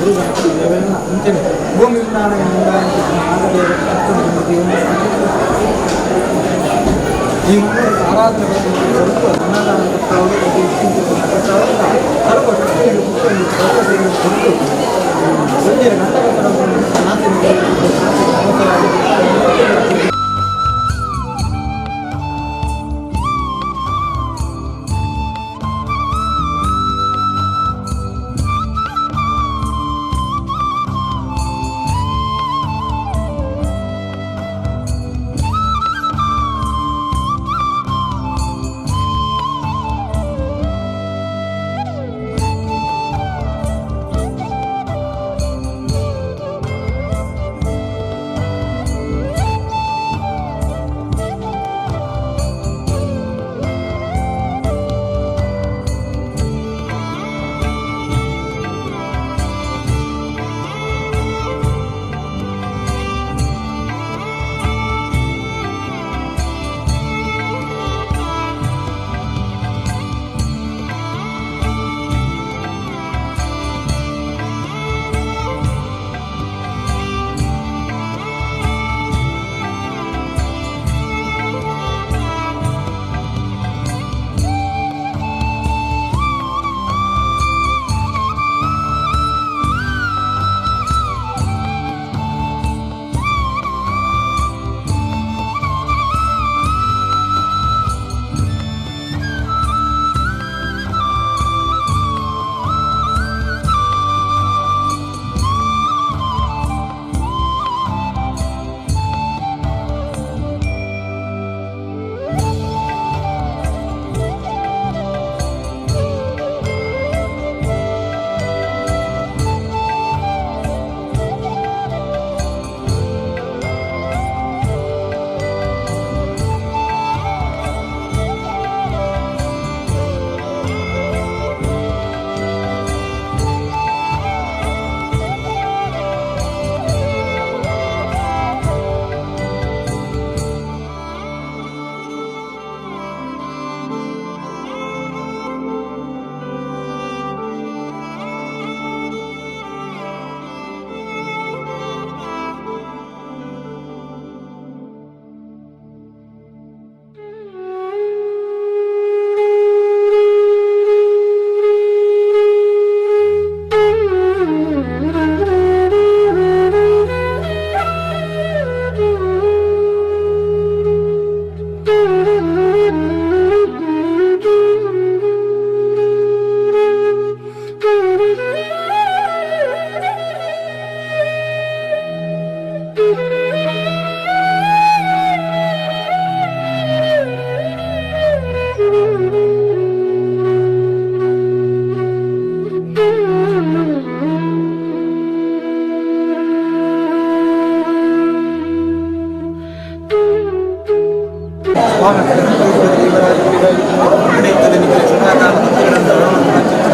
ಗುರು ಗಣಪತಿ ದೇವರನ್ನ ಅಂಚನೆ ಭೂಮಿ ಈ ಆರಾಧನೆ ಸ್ವಲ್ಪ ಅನ್ನದಾನ ಕೊಟ್ಟವರು ಸರ್ವ ಕೊಟ್ಟು ಒಂಜಿ ಗಂಟೆ.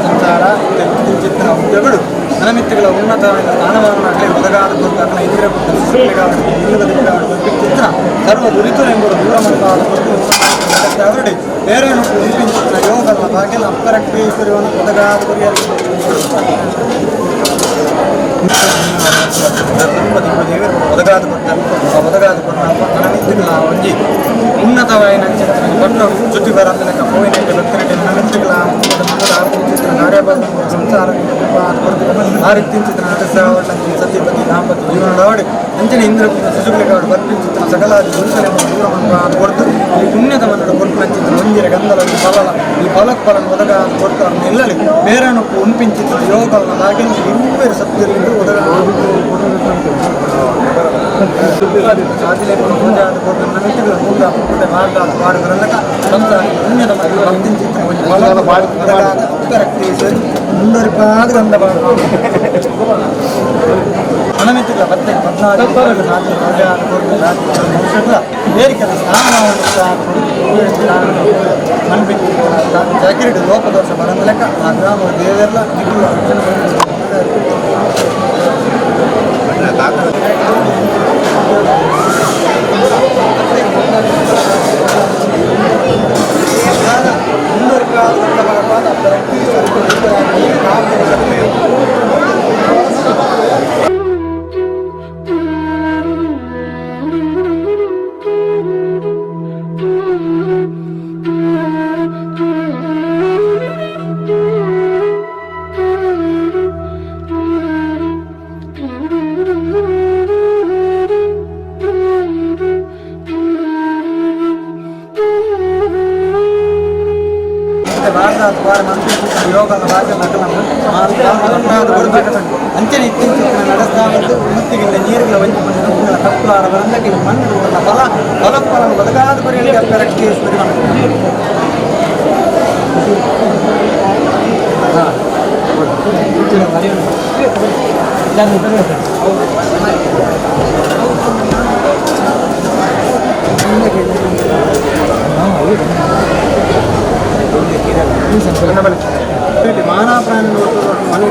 ಸಂಸಾರ ಚಿತ್ರ ಉದ್ಯೋಗಗಳು ನನಮಿತ್ತುಗಳ ಉನ್ನತ ಸ್ಥಾನಮಾನಗಳಾಗಲಿ ಒದಗಾದ ಕೊರತಾಕಲ ಇಂದಿರ ಚಿತ್ರ ಸರ್ವ ದುರಿತು ಎಂಬುದು ದೂರ ಮನಸ್ಸಾದ ಅವರುಡೆ ಬೇರೆ ಚಿತ್ರ ಯೋಗಲ್ಲ ಭಾಗ್ಯಲ ಅಪ್ಪರಕ್ಟೀಶ್ವರಿಯನ್ನು ಒದಗಾದ ದೇವರು ಒದಗಾದ ಕೊಟ್ಟ ಒದಗಾದ ಕೊಟ್ಟ ನನಮಿತ್ತುಗಳ ಒಂಜಿ ಉನ್ನತವಾಯಿನ ಪಟ್ಟು ಚುಟ್ಟಿ ಬರಂದನಕ ಪೋಯಿನ ಭಕ್ತರಿಗೆ ನನಮಿತ್ತುಗಳ ಚಿತ್ರ ಕಾರ್ಯಬಾಧ ಸಂಸಾರ ಆರಿತ್ತಿಂಚಿತ್ರ ಸತ್ಯಪತಿ ದಾಂಪತ್ಯ ಜೀವನದವಡೆ ಅಂಚನೆ ಇಂದ್ರ ಶಿಶುಗಳಿಗೆ ಬರ್ಪಿಂಚಿತ್ರ ಸಕಲಾದಿ ಗುರುಸಲೆ ದೂರ ಕೊಡ್ತು ಈ ಪುಣ್ಯದ ಮನ್ನಡ ಕೊಟ್ಟು ನಂಚಿತ್ರ ಒಂಜಿರ ಗಂಧಲ ಈ ಫಲಲ ಈ ಫಲಕ್ ಫಲನ ಒದಗ ಕೊಡ್ತು ನಿಲ್ಲಲಿ ಬೇರೆನಕ್ಕು ಉಂಪಿಂಚಿತ್ರ ಯೋಗಲ್ನ ದಾಗಿನ ಇರುವೇರು ಸತ್ಯರಿಂದ ಒದಗ ಸಂಸಾರ ಪುಣ್ಯದ ಮುಂದರಿಪಾದ ಗಂಧ ಮನಮಿತ್ತಿಗಳ ಬತ್ತೆ ಬೇರಿಕೆದ ಮನ್ಬಿಟ್ಟು ಜಾಕಿರಿಡು ಲೋಪದೋಷ ಬರಂದ ಲೆಕ್ಕ ಆ ಗ್ರಾಮ ದೇವೆಲ್ಲ ನಿಗುಲು ಅರ್ಜುನ. ಆತ್ ಬಾರ ಮಂತ್ರಿ ಯೋಗ ರಾಜ ನಕಲ ಅಂಚನೆ ಇತ್ತೀಚಿನ ನಡೆಸ್ತಾ ಮುತ್ತಿಗಿಂದ ನೀರುಗಳ ವಂಚಿ ತಪ್ಪಲಾರ ಬರಂದಕ್ಕೆ ಮಣ್ಣು ಫಲ ಫಲ ಫಲ ಬದಗಾದ ಪರಿಯಲ್ಲಿ ಅಪ್ಪರಕ್ಕೇಶ್ವರಿ. ಮಾನವ ಪ್ರಾಣಿ ಮನೆ.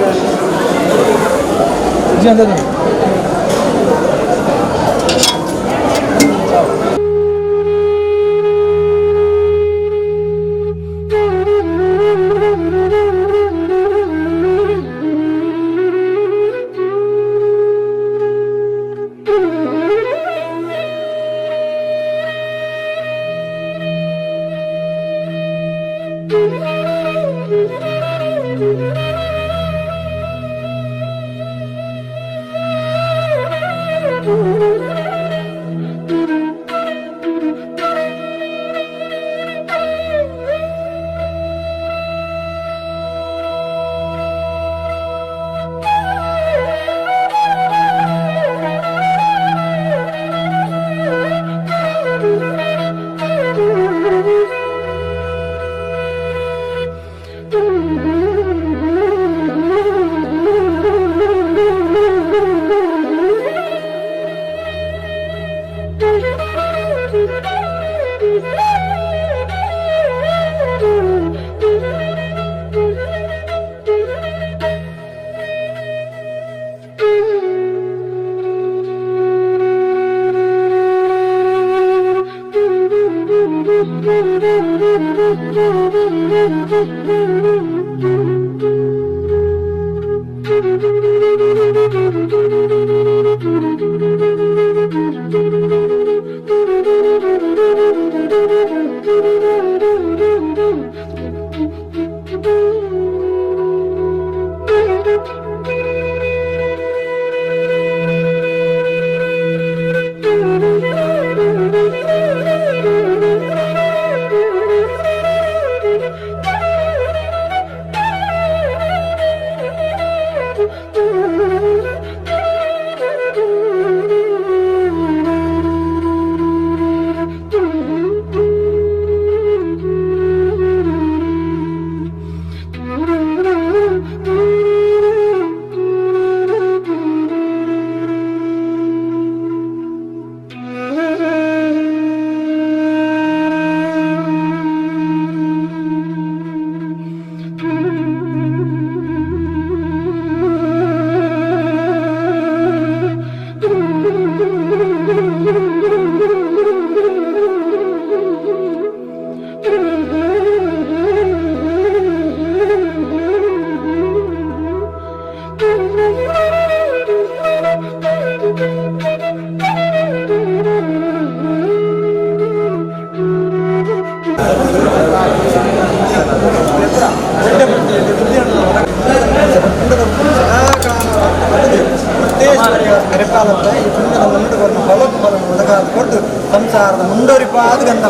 ಸಂಸಾರದ ಮುಂಡೋರಿಪಾದ ಗಂಧ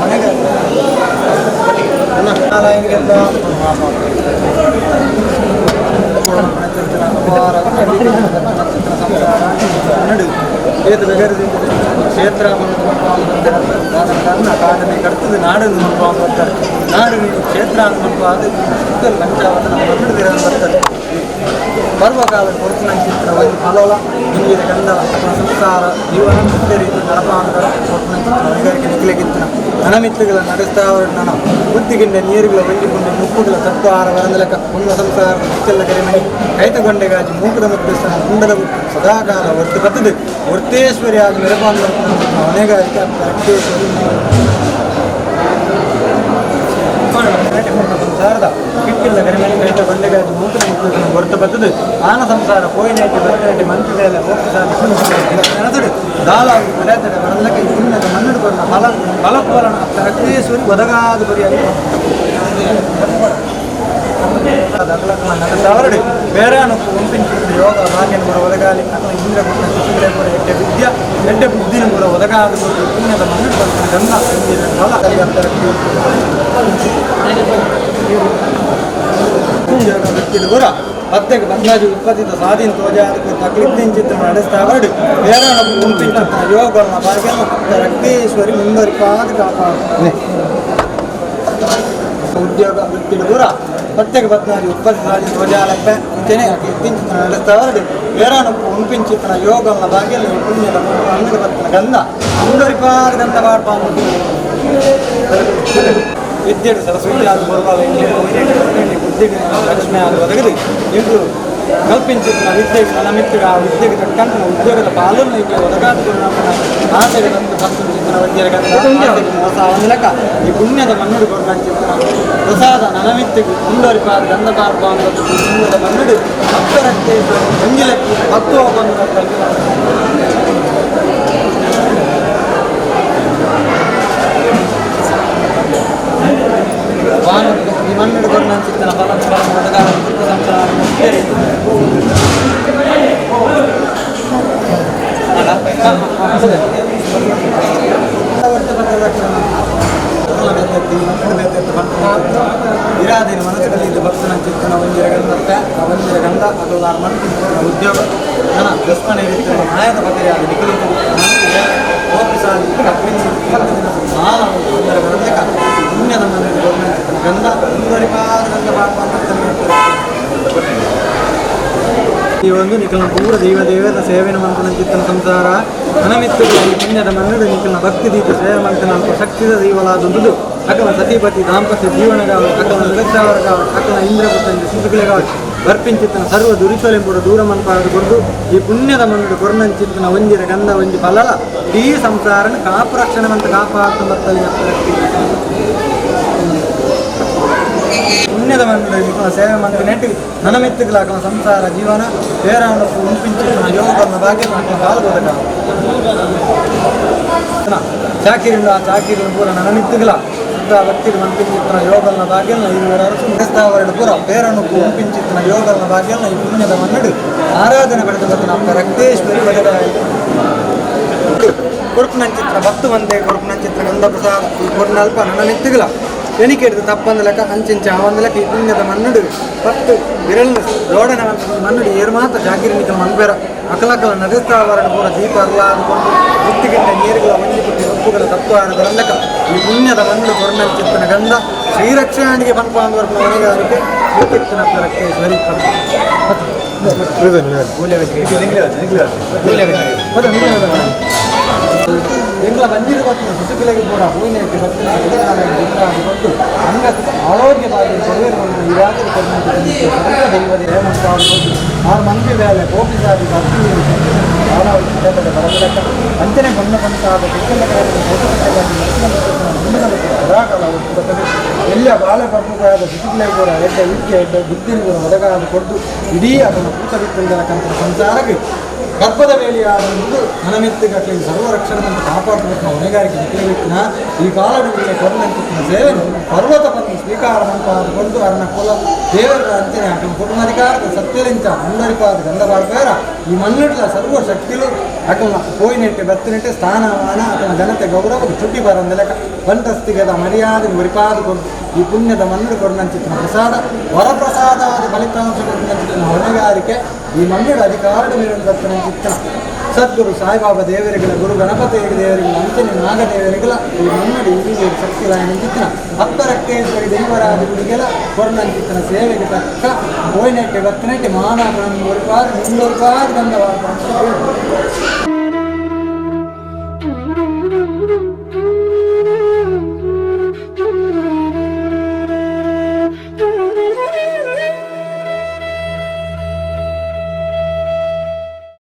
ಮನೆಗೆ ಕ್ಷೇತ್ರ ಅಕಾಡೆಮಿ ಕರ್ತದೆ ನಾಡು ಬರ್ತಾರೆ, ನಾಡು ಕ್ಷೇತ್ರ ಅದು ಪಂಚಾವತನ ಬರ್ತಾರೆ. ಪರ್ವಕಾಲ ಕೊಡ್ತನಂಚಿತ್ರ ಒಂದು ಫಲೋಲ ಹಿಂದಿನ ಗಂಧ ಸಂಸಾರ ಜೀವನ ಮುಂದೆ ರೀತಿ ನಡಪಾಂತರ ಕೊಡ್ತನಂಚಿತ್ರ ಹೊಣೆಗಾರಿಕೆ ನಿಖಲೆಗಿತ್ತನ ಧನಮಿತ್ರಗಳ ನಡೆಸ್ತಾ ನನ್ನ ಬುದ್ಧಿಗಿಂಡ ನೀರುಗಳ ಒಂಜಿಕೊಂಡೆ ಮುಪ್ಪುಗಳ ತತ್ವ ಆರ ವರಂದಲಕ ಉನ್ನ ಸಂಸಾರ ಮುಚ್ಚಲ್ಲ ಕರೆಮಣಿ ಕೈತಗೊಂಡೆಗಾಜಿ ಮೂಕದ ಮುತ್ತಸ್ಥನ ಮುಂಡದ ಸದಾಕಾಲ ವರ್ತು ಬರ್ತದೆ ವರ್ತೇಶ್ವರಿ ಆದ ಮೆರಪಾಂಡ ಹೊಣೆಗಾರಿಕೆ ರಕ್ತೇಶ್ವರಿ ಸಂಸಾರದ ಕಿಟ್ಟಿಲ್ಲ ಕರಿಮಣಿ ಕೈತ ಗೊಂಡೆಗಾಜಿ ಮೂಕದ ಮುತ್ತಸ್ಥನ ಹೊರತು ಬರ್ತದೆ ಆನ ಸಂಸಾರ ಕೋಯಿನಾಟಿ ಬರ್ತನಾಟಿ ಮಂತ್ರಿಗಳ ಮೋಕ್ಷ ದಾಲ ಮರ್ಯಾದೆ ಬರಲಕ್ಕೆ ಪುಣ್ಯದ ಮನ್ನಡು ಬರಣ ಫಲ ಫಲಫಲನ ರಕ್ತೇಶ್ವರಿ ಒದಗಾದ ಬರಿಯಾಗಿ ಬೇರೆ ಒಂಪಿನ ಯೋಗ ಭಾಗ್ಯನ ಪೂರ ಒದಗಾಲಿ. ಅಕಲ ಇಂದ್ರ ಪುಟ್ಟ ಶಿಶುಗಳೇ ಪೂರ ಎಡ್ಡೆ ವಿದ್ಯೆ, ಎಡ್ಡೆ ಬುದ್ಧಿನ ಪೂರ ಒದಗಾದ ಕೊಟ್ಟು ಪುಣ್ಯದ ಮಣ್ಣು ಬರ್ತಾನೆ ಗಂಧ ಫಲ. ವ್ಯಕ್ತಿಲು ಪೂರ ಪತ್ತೆಗೆ ಬಂದಾಜು ಉತ್ಪತ್ತಿದ ಸಾಧಿನ ತೋಜಾದ ತಕ್ಲಿದ್ದಿನ ಚಿತ್ರ ನಡೆಸ್ತಾ ಹೊರಡು ಬೇರೆ ಗುಂಪಿನ ಯೋಗನ ಭಾಗ್ಯನ ರಕ್ತೇಶ್ವರಿ ಮುಂದರಿಪಾದ ಕಾಪಾಡು. ಉದ್ಯೋಗ ವೃತ್ತಿಡು ಪೂರ ಪತ್ತೆಗೆ ಪತ್ನಾಜಿ ಉತ್ಪತ್ತಿ ಸಾಧಿ ತೋಜಾಲಪ್ಪೆ ಅಂಚನೆ ಇತ್ತಿನ ಚಿತ್ರ ನಡೆಸ್ತಾ ಹೊರಡು ಬೇರೆ ಉಂಪಿನ ಯೋಗನ ಭಾಗ್ಯ ಪುಣ್ಯದ ಅಂಗಡಿ ಬರ್ತನ ಗಂಧ ಮುಂದರಿಪಾದ ಗಂಧ ಪಾಡ್ಪ. ವಿದ್ಯೆಡು ಸರಸ್ವತಿ ಆದ ಬರುವಾಗ ಬುದ್ಧಿಗೆ ಲಕ್ಷ್ಮಿ ಆದ ಒದಗದು ಇಂದು ಕಲ್ಪಿಂಚಿನ ವಿದ್ಯೆಗೆ ನನಮಿತ್ತಿಗೆ ಆ ವಿದ್ಯೆಗೆ ತಕ್ಕಂತ ಉದ್ಯೋಗದ ಪಾಲನ್ನು ಈಗ ಒದಗಾದ ಆಸೆಗೆ ಬಂದು ಭಕ್ತ ಚಿತ್ರ ವೈದ್ಯರ ಗಂಧ ಆಸೆಗೆ ಮೋಸ ಲೆಕ್ಕ ಈ ಪುಣ್ಯದ ಮನ್ನುಡು ಕೊಡ್ಲಂಚಿತ್ರ ಪ್ರಸಾದ ನನಮಿತ್ತಿಗೆ ಮುಂದರಿಪಾದ ಗಂಧ ಪಾರ್ಪ ಅಂತ ಪುಣ್ಯದ ಮನ್ನುಡು ಭಕ್ತರಕ್ಕೆ ಒಂಜಿಲಕ್ಕಿ ಭಕ್ತು ಬಂದು. ಈ ಮಣ್ಣು ಕೊರ್ನಂಚಿತ್ತನ ಫಲ ಫಲ ಒದಗಾದ ಸಂಸಾರ ಮುಟ್ಟೆರೆ. ಅಲ್ಲ? ಇರಾದಿನ ಮನಸ್ಸುಗಳಲ್ಲಿ ಭಕ್ತನ ಚಿತ್ತನ ಒಂಜಿರ ಗಂಧತ್ತೆ ಆ ಒಂಜಿರ ಗಂಧ ಅದು ಮಣ್ಣು ಉದ್ಯೋಗ ನನ್ನ ದುಷ್ಮನ ಇರುತ್ತೆ ಮಾಯದ ಬಗೆಯಾದ ನಿಖಲು ಆಫೀಸಾಗಿ ಕಪ್ಪಿಂಚಿ 20 ದಿನ ಮಾಲ ಒಂದರ ಬರಲೇಕ ಪುಣ್ಯದ ಮನೆಯಲ್ಲಿ ಗೌರ್ಮೆಂಟ್ ಗಂಧ ಮುಂದುವರಿಪಾದ ಗಂಧ ಪಾಪ. ಈ ಒಂದು ನಿಖಲ್ನ ಪೂರ ದೈವ ದೇವರ ಸೇವೆನ ಮಂತನ ಚಿತ್ತನ ಸಂಸಾರ ಮನಮಿತ್ತುಗಳ ಈ ಪುಣ್ಯದ ಮನ್ನಡು ನಿಖಲ್ನ ಭಕ್ತಿ ದೀಪ ಸೇವೆ ಮಂತನ ಅಲ್ಪ ಶಕ್ತಿದ ದೈವಲಾದುಂದು ಅಕಲ ಸತಿಪತಿ ದಾಂಪತ್ಯ ಜೀವನಗಾವ ಅಕಲ ನಿರಕ್ಷಾವರಗಾವ ಅಕಲ ಇಂದ್ರಪುತ್ತ ಶಿಶುಗಳಿಗಾವ ಬರ್ಪಿಂಚಿತ್ತನ ಸರ್ವ ದುರಿತಲೆಂಬುಡು ದೂರ ಮನ್ಪಾದ ಕೊರ್ದು ಈ ಪುಣ್ಯದ ಮನ್ನಡು ಕೊರ್ನಂಚಿತ್ತನ ಒಂಜಿರ ಗಂಧ ಒಂಜಿ ಫಲಲ ಇಡೀ ಸಂಸಾರನ ಕಾಪು ರಕ್ಷಣೆ ಮಂತ ಕಾಪಾಡ್ತ ಬರ್ತದೆ. ಪುಣ್ಯದ ಮನ್ನಡು ನಿಖಲ ಸೇವೆ ಮಂತ ನೆಟ್ಟು ನನಮಿತ್ತುಗಳ ಅಕಲ ಸಂಸಾರ ಜೀವನ ಬೇರಾಣ ಉಂಪಿಂಚಿತ್ತನ ಯೋಗನ ಭಾಗ್ಯ ಪಾಲ್ಗೊದಕ ಚಾಕಿರಿಂಡು ಆ ಚಾಕಿರಿನ ಪೂರ ನನಮಿತ್ತುಗಳ ಶುದ್ಧ ಭಕ್ತಿಗೆ ಮನ್ಪಿಂಚಿತ್ತನ ಯೋಗಲ್ನ ಭಾಗ್ಯಲ್ನ ಇರುವರ ಅರಸು ಪೂರ ಪೇರನ್ನು ಉಂಪಿಂಚಿತ್ತನ ಯೋಗಲ್ನ ಭಾಗ್ಯಲ್ನ ಈ ಪುಣ್ಯದ ಮನ್ನಡು ಆರಾಧನೆ ಪಡೆದು ಬರ್ತನ ಅಪ್ಪ ರಕ್ತೇಶ್ವರಿ ಬದಲಾಯಿತು. ಕೊರ್ಪುನಂಚಿತ್ರ ಭಕ್ತು ಬಂದೆ ಕೊರ್ಪುನಂಚಿತ್ರ ಗಂಧ ಪ್ರಸಾದ ಈ ಕೊರ್ನಲ್ಪ ನನ್ನ ಎಣಿಕೆ ಹಿಡಿದು ತಪ್ಪಂದ ಲೆಕ್ಕ ಅಂಚಿಂಚ ಆವಂದ ಲೆಕ್ಕ ಈ ಪುಣ್ಯದ ಮನ್ನುಡು ಪತ್ತು ಬಿರಲ್ನ ಜೋಡಣೆ ಮನ್ನುಡು ಏರು ಮಾತ್ರ ಜಾಕಿರಿ ನಿಖಲ್ ಮನ್ಪೇರ ಅಕಲಕಲ ನಡೆಸ್ತಾವರಣ ಪೂರ ದೀಪ ಅರ್ಲಾದ ಕೊಂಡು ಬುತ್ತಿಗಿಟ್ಟ ನೀರುಗಳ ಒಂಜಿ ಪುಟ್ಟಿ ಉಪ್ಪುಗಳ ತತ್ವ ಲೆಕ್ಕ ಈ ಪುಣ್ಯದ ಮಣ್ಣು ಕೊರ್ನಂಚಿತ್ತನ ಗಂಧ ಶ್ರೀರಕ್ಷಾಣಿಗೆ ಪನ್ಪಾಂದವರ್ಪಣ ಮನೆಗಾರಿಕೆ ಮುತ್ತಿತ್ತನ ರಕ್ತೇಶ್ವರಿ. ಎಂಗ್ಲ ಬಂದಿರು ಗೊತ್ತಿಲ್ಲ ಶಿಶುಕುಲೆಗೆ ಪೂರ ಹೂವಿನಕ್ಕೆ ಭಕ್ತಿನ ಕೊಟ್ಟು ಅಂಗ ಆರೋಗ್ಯ ಭಾಗ್ಯ ಕೊಡುವೆರು ಒಂದು ಇರಾಗಲು ಸರ್ವ ದೈವದ ಹೇಮಂತ ಆರು ಮಂದಿ ಬೇಲೆ ಕೋಪಿಸಾದಿ ಭಕ್ತಿ ಬರಬಲಕ್ಕ ಅಂಚನೆ ಬಣ್ಣ ಬಂತಾದ ಸದಾಕಾಲ ಬರ್ತದೆ. ಎಲ್ಲ ಬಾಳೆ ಪರ್ಪುಗಾದ ಶಿಶುಕುಲೆ ಕೂಡ ಎಡ್ಡ ವಿದ್ಯೆ ಎಡ್ಡ ಬುದ್ಧಿನ ಕೂಡ ಒದಗಾದ ಕೊಡ್ದು ಇಡೀ ಅದನ್ನು ಪೂತ ಬಿತ್ತಲ್ದಲಕ್ಕಂತ ಸಂಸಾರಕ್ಕೆ ಗರ್ಭದ ವೇಳೆಯಾದಂದು ಮನಮೆತ್ತಿಗಟ್ಲಿ ಸರ್ವ ರಕ್ಷಣೆಯನ್ನು ಕಾಪಾಡುವ ಹೊಣೆಗಾರಿಕೆ ನಿಖಲವಿಟ್ಟಿನ ಈ ಕಾಲಡುವಿಗೆ ಕೊರನಂತಿತ್ತಿನ ಸೇವೆನು ಪರ್ವತ ಬಂದು ಸ್ವೀಕಾರ ಮಂತಾದ ಅರ್ನ ಕುಲ ದೇವರ ಅಂಚನೆ ಅಕಲ ಕುಟುಂಬಾಧಿಕಾರದ ಸತ್ಯಲಿಂಚ ಮುಂದರಿಪಾದ ಗಂಧಬಾಳ್ಪೇರ ಈ ಮನ್ನುಡ್ಲ ಸರ್ವ ಶಕ್ತಿಲು ಅಕಲ್ನ ಪೋಯಿನೆಟ್ಟೆ ಬತ್ತಿನೆಟ್ಟೆ ಸ್ಥಾನಮಾನ ಅಕಲ್ನ ಜನತೆ ಗೌರವ ಚುಟ್ಟಿ ಬರಂದಲೆಕ್ಕ ಬಂಟಸ್ತಿಗದ ಮರ್ಯಾದೆ ಮುರಿಪಾದ ಕೊಟ್ಟು ಈ ಪುಣ್ಯದ ಮಣ್ಣು ಕೊರನಂಚಿತ್ತಿನ ಪ್ರಸಾದ ವರಪ್ರಸಾದಾದ ಫಲಿತಾಂಶ ಕೊರನಂಚಿತ್ತಿನ ಹೊಣೆಗಾರಿಕೆ ಈ ಮಣ್ಣು ಅಧಿಕಾರದ ಮೇಲಿನ ಚಿತ್ತನ ಸದ್ಗುರು ಸಾಯಿಬಾಬಾ ದೇವರಿಗಳ ಗುರು ಗಣಪತಿ ದೇವರಿಗಳ ಅಂಚನೆ ನಾಗದೇವರಿಗಳ ಈ ಮನ್ನಡಿ ಈ ಶಕ್ತಿ ಚಿತ್ತನ ಅಪ್ಪರಕ್ಕೇಶ್ವರಿ ದೇವರಾದ ಗುಡಿಗೆಲ ಕೊರ್ನಂಚಿತ್ತನ ಸೇವೆಗೆ ತಕ್ಕ ಬೋಯ್ನೆಟ್ಟೆ ಬತ್ತನೆಟ್ಟೆ ಮಾನ ಒರುಪಾದ ಮುಂದೊರುಪಾದ ಗಂಧವಾದ.